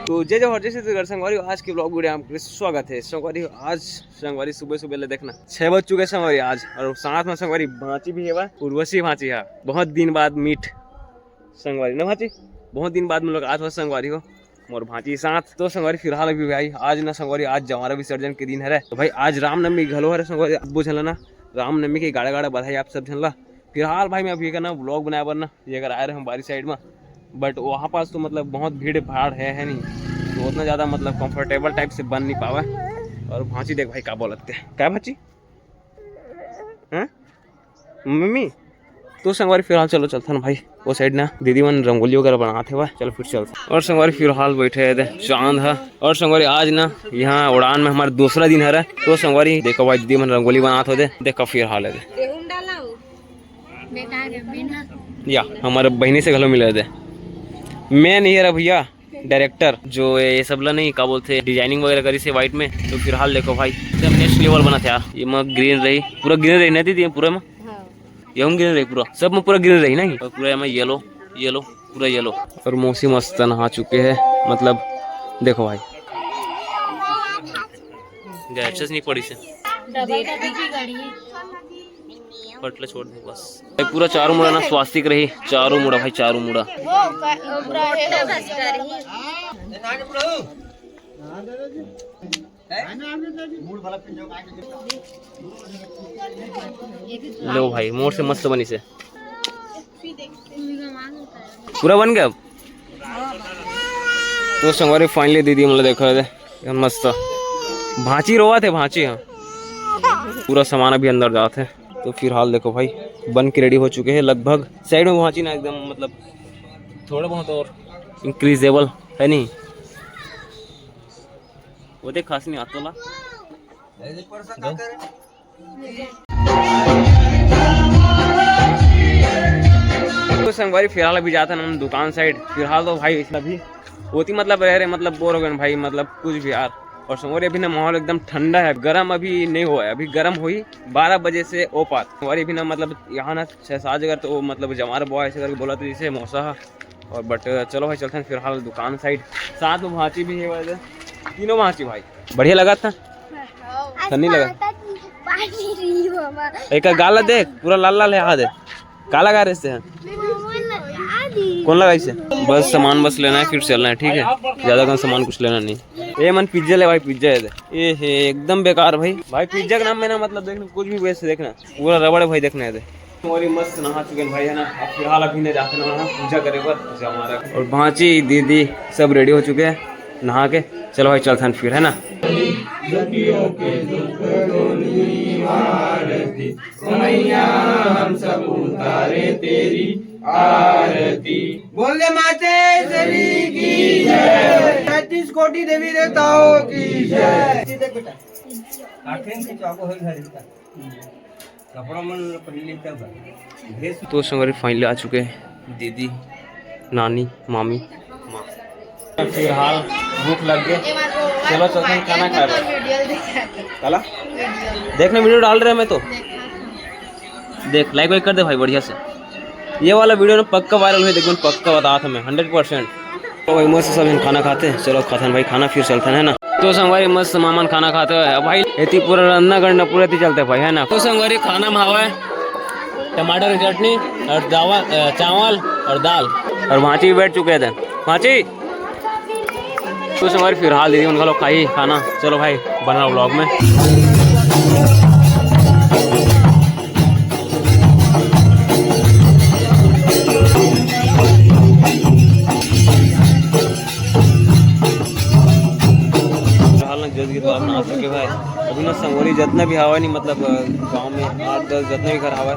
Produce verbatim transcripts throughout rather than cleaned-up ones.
तो जय जोहार, जय छत्तीसगढ़ संगवारी, आज के vlog video में आपके स्वागत है। संगवारी, आज संगवारी सुबह सुबह ले देखना छह बज चुके संगवारी आज, और साथ में संगवारी भांची भी हेवा, उर्वशी भांची है। बहुत दिन बाद meet संगवारी ना भांची, बहुत दिन बाद मुलाकात हो संगवारी हो, मोर भांची साथ। तो संगवारी फिलहाल अभी भाई आज ना संगवारी आज जवारा विसर्जन के दिन हरे, तो भाई आज रामनवमी घलो हरे संगवारी, आप बुझल ना, रामनवमी के गाड़ा गाड़ा बधाई आप सब झन ला। फिलहाल भाई मैं अभी का ना vlog बनाए बर ना ये अगर आए रहे हम बारी side में, but वहाँ पास तो मतलब बहुत भीड़ भाड़ है, है नहीं, तो उतना ज़्यादा मतलब comfortable type से बन नहीं पावा। और भांची देख भाई का बोलत ते, का भांची? हैं मम्मी? तो संगवारी फिलहाल चलो चलथन भाई वो side ना, दीदी मन रंगोली वगैरह बनात हे बा, चलो फिर चलथन। और संगवारी फिलहाल बैठे हे दे चांद हा। और संगवारी आज ना यहाँ उड़ान में हमारा दूसरा दिन हरा, तो संगवारी देखो भाई दीदी मन रंगोली बनात हो दे, देखो फिलहाल हे दे। बेटा के बिना या हमारे बहनी से घलो मिले दे। मैं नहीं रहा भैया, डायरेक्टर जो ये सब ला नहीं का बोलते designing वगैरह करी से white में, तो फिलहाल देखो भाई एकदम next level बना था यार। ये में green रही, पूरा green रही ना दीदी, ये पूरा में हाँ। ये हम green रही पूरा, सब में पूरा green रही नहीं, और पूरा में yellow, yellow, पूरा yellow। और मौसी मस्त नहा चुके हैं, मतलब देखो भाई गैचेस नहीं पड़ी से। पटला छोड़ दे बस। भाई पूरा चारों मुड़ा ना स्वास्तिक रही, चारों मुड़ा भाई, चारों मुड़ा। लो भाई मोर से मस्त बनी से। पूरा बन गया अब। तो संगवारी finally दीदी मतलब देखो दे, एकदम मस्त। भांची रोवा थे भांची, हाँ पूरा सामान अभी अंदर जात है। तो फिलहाल देखो भाई बन के ready हो चुके हैं लगभग। Side में भांची ना एकदम मतलब थोड़ा बहुत और increaseable है नहीं, वो देख खास नहीं आतोला। तो संगवारी फिलहाल अभी जाता ना हम दुकान side। फिलहाल तो भाई इसमें अभी होती मतलब रह रहे मतलब bore हो गए भाई, मतलब कुछ भी यार। और संगवारी अभी ना माहौल एकदम ठंडा है, गर्म अभी नहीं हुआ है, अभी गर्म हुई बारह बजे से ओ पार। संगवारी अभी ना मतलब यहाँ ना छः सात जगह तो मतलब जमार बॉय ऐसे करके बोला तो जैसे मौसा है। और but चलो भाई चलते हैं फिलहाल दुकान side, साथ में भांची भी है वैसे, तीनों भांची भाई। बढ़िया लगा था? सन्नी लगा। पानी रही हो मामा। एक गाल देख, पूरा लाल लाल है, हाथ है। काला गा रहे से? कौन लगाई से? बस सामान बस लेना है, फिर चलना है, ठीक है? ज्यादा कौन सामान कुछ लेना नहीं। ये मन पिज्जा ले भाई, पिज्जा है दे। ये है एकदम बेकार भाई। भाई पिज्जा के नाम में ना मतलब देखना कुछ भी वैसे देखना, पूरा रबड़ है भाई, देखना है दे। हमारी मस्त नहा चुके हैं भाई, है ना? अब फिलहाल अभी ने जाते ना पूजा करे बर जमारा। और भांची दीदी सब ready हो चुके हैं नहा के। चलो भाई चलथन फिर, है ना? दुखियों के दुख को ली आरती, ओ मैया हम सब उतारे तेरी आरती। बोल दे मातेश्वरी की जय, तैंतीस कोटि देवी देवताओं की जय। आखिरी से चाकू है घर का। कपड़ा मन पहन लेता बा। तो संगवारी finally आ चुके हैं दीदी, नानी, मामी, माँ। फिलहाल भूख लग गए, चलो चलते हैं खाना खाए। काला देखना video डाल रहे हैं मैं तो। देख like वाइक कर दे भाई बढ़िया से। ये वाला video ना पक्का viral हुई, देखो पक्का बता था मैं hundred percent। तो भाई मस्त सब जन खाना खाते हैं, चलो खाथन भाई खाना फिर चलथन है ना। तो संगवारी मस्त मामन खाना खाते हुए अब भाई एती पूरा रंधना गंडा पूरा एती चलते भाई है ना। तो संगवारी खाना में हवा है टमाटर की चटनी और दावा-, अ, चावल और दाल। और भांची भी बैठ चुके थे, भांची। तो संगवारी फिलहाल दीदी उनका लोग खाई खाना। चलो भाई बना vlog में। फिलहाल ना जस गीत वाला बना सके भाई। अभी ना संगवारी जितना भी हवा नहीं, मतलब, गांव में आठ दस जितने भी घर हवा,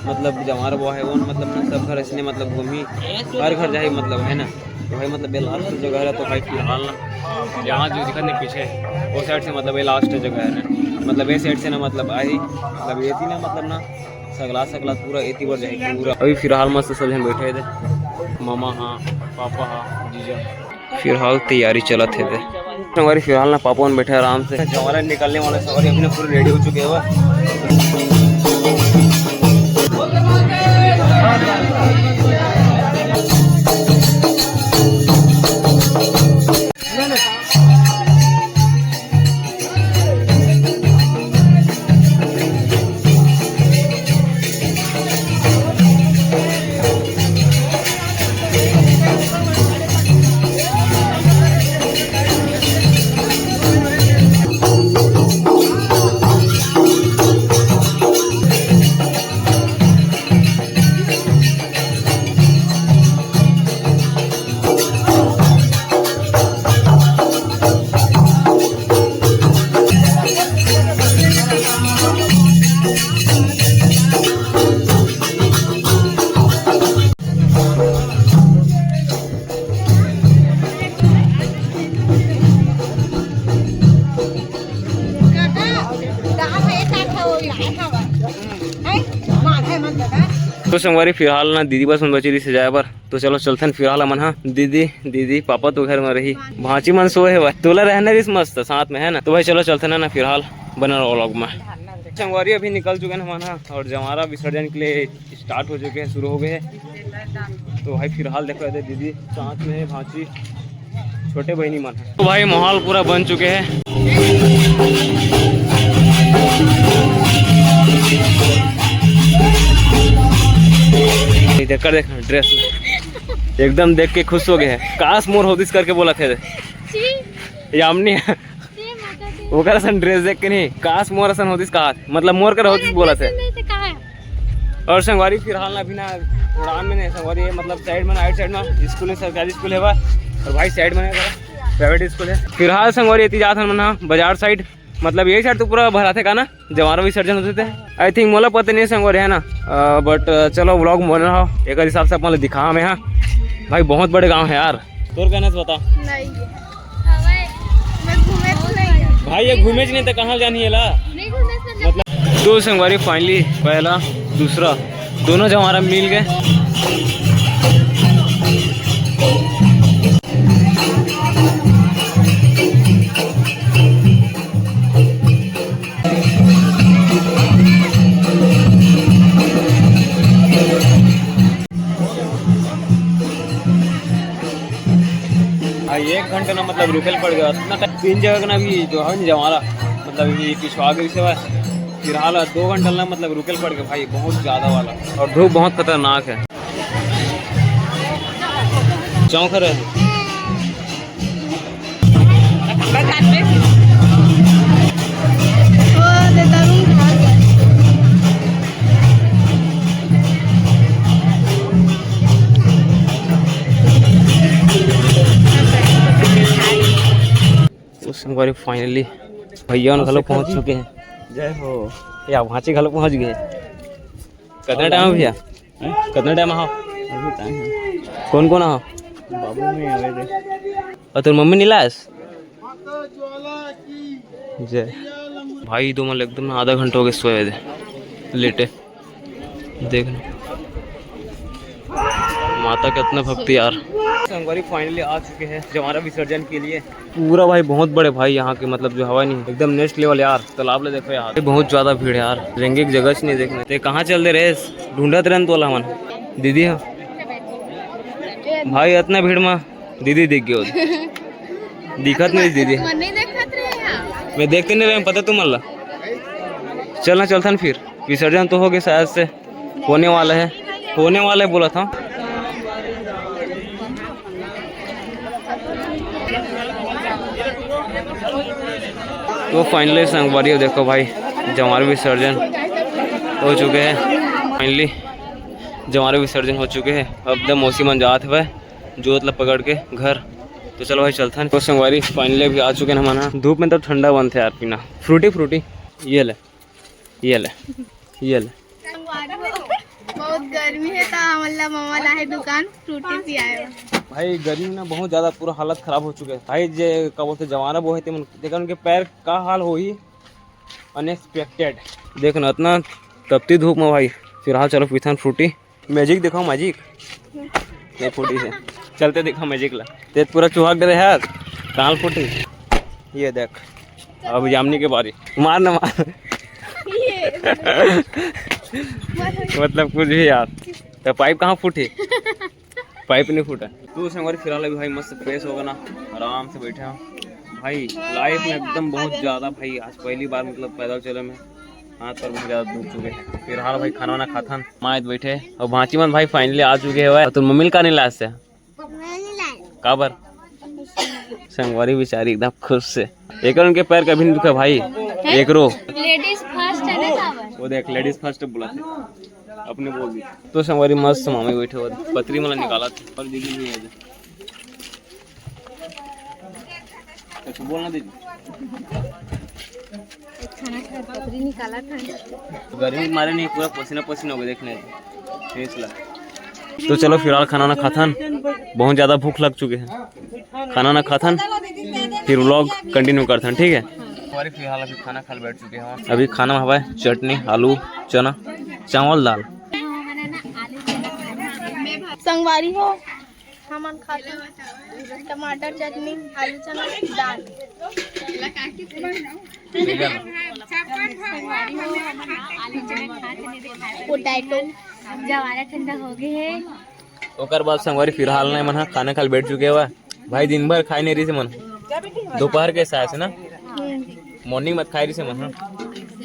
मतलब, जमार बॉय है वो, मतलब ना सब घर इसने, मतलब, घूमी, हर घर जाही, मतलब, है ना। तो भाई, मतलब, ये लास्ट जगह है, तो भाई फिलहाल ना यहाँ जो दिखत नहीं पीछे, वो साइड से, मतलब, ये लास्ट जगह है ना, मतलब, ये साइड से ना, मतलब, आई, मतलब, ये थी ना, मतलब ना, सगला सगला पूरा एती बर जाही पूरा। अभी फिलहाल मस्त सब जन बैठे थे, मामा हा, पापा हा, जीजा। फिलहाल तैयारी चलत हे दे। संगवारी फिलहाल ना पापा मन बैठे आराम से। जवारा निकलने वाला संगवारी अभी ना पूरे ready हो चुके हैं। तो संगवारी, फिलहाल ना दीदी बस में बची रहिस हे जाए बर, तो चलो चलथन फिलहाल हमन हा। दीदी, दीदी, पापा तो घर में रही, भांची मन सोए हे भाई, तोला रहना रहिस मस्त साथ में, है ना? तो भाई चलो चलथन ना फिलहाल, बने रहो vlog में। संगवारी, अभी निकल चुके हैं हमन हा और जंवारा विसर्जन के लिए स्टार्ट हो चुके हैं, शुरू हो गए हैं। तो भाई फिलहाल देखो, ये दीदी साथ में है, भांची, छोटे बहिनी मन है। तो भाई माहौल पूरा बन चुके हैं। ये देख कर, देख ड्रेस एकदम देख के खुश हो गए हैं। काश मोर होतिस करके बोला थे छी, यामिनी। छी, मत दे। ओकर सन ड्रेस देख के नहीं, काश मोर सन होतिस कहा, मतलब मोर कर होतिस बोला थे। नहीं तो कहा है? और संगवारी फिलहाल ना अभी ना उड़ान में नहीं, संगवारी ये मतलब साइड में, राइट साइड में स्कूल है, सरकारी स्कूल है बा। और भाई साइड में प्राइवेट स्कूल है। फिलहाल संगवारी एती जात हन मन हा बाजार साइड, मतलब यही साइड तो पूरा भराथे का ना, जंवारा विसर्जन होथे ते। आई थिंक मोला पता नहीं संगवारी, है ना? बट चलो vlog में बने रहो, एक हिसाब से अपन ला दिखा में हा। भाई बहुत बड़े गांव है यार। तोर कहना से बता। नहीं। हवय। मैं घूमे तो नहीं हूँ। भाई, ये घूमे च नहीं तो कहाँ जानी है ला? नहीं घूमे से मतलब। तो संगवारी finally पहला, दूसरा, दोनों जंवारा मिल गए। भाई, एक घंटा ना, मतलब, रुकल पड़ गया। इतना टाइम, तीन जगह का ना, अभी जो है ना, जंवारा, मतलब, ये पिछवा गई से बा। फिलहाल दो घंटा ना, मतलब, रुकल पड़ गया भाई, बहुत ज़्यादा वाला। और धूप बहुत खतरनाक है। चौंक रहे हैं। तो संगवारी, finally भैया मन घलो पहुंच चुके हैं। जय हो। या भांची घलो पहुंच गए। कितना टाइम है भैया? हैं? कितना टाइम हो? अभी टाइम है। कौन कौन हो? बाबू में आवे दे। और तोर मम्मी नहीं लास? जय। भाई, दो मन एकदम ना आधा घंटा हो गया सोए दे, लेटे। देख ना, माता कितना भक्ति यार। संगवारी finally आ चुके हैं जंवारा विसर्जन के लिए। पूरा भाई बहुत बड़े भाई यहाँ के, मतलब जो हवा नहीं, एकदम next level यार। तालाब ले देखो यार, बहुत ज्यादा भीड़ है यार, रेंगे की जगह च नहीं देखने। ते कहाँ चल दे रहे, ढूंढत रहन तोला मन। दीदी हो भाई, इतना भीड़ में दीदी दिख गयो। दिखत नहीं दीदी। मन नहीं देखत रहे यहाँ। मैं देखते नहीं रहे, पता तुमन ला। चलना चलथन फिर, विसर्जन तो हो गया शायद से, होने वाला है, होने वाला है बोला था। तो finally संगवारी, देखो भाई, जंवारा विसर्जन हो चुके हैं। Finally जंवारा विसर्जन हो चुके हैं। अब द मौसी मन जात हवय जोत ला पकड़ के घर। तो चलो भाई, चलथन। तो संगवारी, finally अभी आ चुके हैं हमन ह। धूप में तो ठंडा बनथे यार पीना। फ्रूटी, फ्रूटी, ये ले, ये ले, ये ले। बहुत गर्मी है, तो हमन ला ममा ला है दुकान फ्रूटी पियाए बर। भाई, गर्मी में ना बहुत ज्यादा पूरा हालत खराब हो चुके है भाई। जे का बोलते, जंवारा बोहे ते मन, देखा उनके पैर का हाल होही, अनएक्सपेक्टेड। देख ना, इतना तपती धूप में भाई। फिलहाल चलो पीथन फ्रूटी। मैजिक दिखाओ, मैजिक। नहीं फूटी से। चलते दिखाओ मैजिक ला। ते पूरा चुहाग डरे यार। काल फूटी। ये देख। अब यामिनी के बारी। मार ना मार। ये। मतलब कुछ भी यार। तो पाइप कहाँ फूटी? पाइप नहीं फूटा। तो संगवारी, फिलहाल अभी भाई मस्त फ्रेश होगा ना, आराम से बैठे हैं भाई। लाइफ में एकदम बहुत ज़्यादा भाई, आज पहली बार मतलब पैदल चले में हाथ पैर बहुत ज़्यादा दुख चुके हैं। फिलहाल भाई खाना वाना खाथन, माँ बैठे और भांची मन भाई finally आ चुके हैं। तो मम्मी का नहीं लास है? मैं नहीं लाई। काबर? संगवारी बेचारी एकदम खुश से। एक उनके पैर कभी नहीं दुखा भाई। एकरो। लेडीज फर्स्ट है ना, काबर? वो देख, लेडीज फर्स्ट बोला था। अपने बोल दी। तो संगवारी मस्त मामी बैठे हुए, पतरी मला निकाला था, पर दीदी नहीं है। अच्छा, बोलना दीदी। खाना खाए, पतरी निकाला था। गर्मी के मारे नहीं, पूरा पसीना पसीना हो गया, देखने फेस ला। तो चलो, फिलहाल खाना ना खाथन, बहुत ज़्यादा भूख लग चुके हैं। खाना ना खाथन, फिर vlog continue करथन, ठीक है? हमारे फिलहाल अभी खाना खा बैठ चुके हैं। अभी खाना में हवा है चटनी, आलू, चना, चावल, दाल। संगवारी हो, हमन खाथन टमाटर चटनी, आलू चना, दाल। पोटैटो। जवारा ठंडा हो गए है। ओकर बाद संगवारी फिलहाल नहीं मन ह खाना खाए ल बैठ चुके हवय। भाई दिन भर खाए नहीं रहिस मन, दोपहर के साथ ना, मॉर्निंग में खाए रहिस मन ह।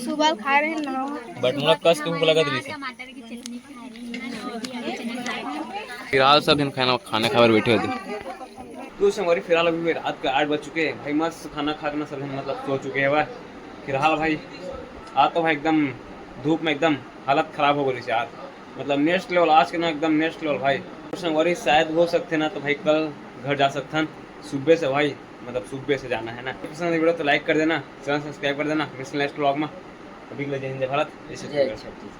सुबह खाए रहे ना। बट मोला कस के भूख लगत रहिस। फिलहाल सब दिन खाना, खाना खाए बर बैठे होते। तो संगवारी फिलहाल अभी रात के आठ बज चुके हैं भाई, मस्त खाना खा के ना सब दिन मतलब सो चुके हैं भाई। फिलहाल भाई आज तो भाई एकदम धूप में एकदम हालत खराब हो गई यार, मतलब नेक्स्ट लेवल आज के ना एकदम नेक्स्ट लेवल भाई। तो संगवारी शायद हो सकते ना तो भाई कल घर जा सकथन सुबह से भाई, मतलब सुबह से जाना है ना। पसंद वीडियो तो लाइक कर देना, चैनल सब्सक्राइब कर देना। मिलते हैं नेक्स्ट व्लॉग में। अभी के लिए जय हिंद, जय भारत, जय छत्तीसगढ़।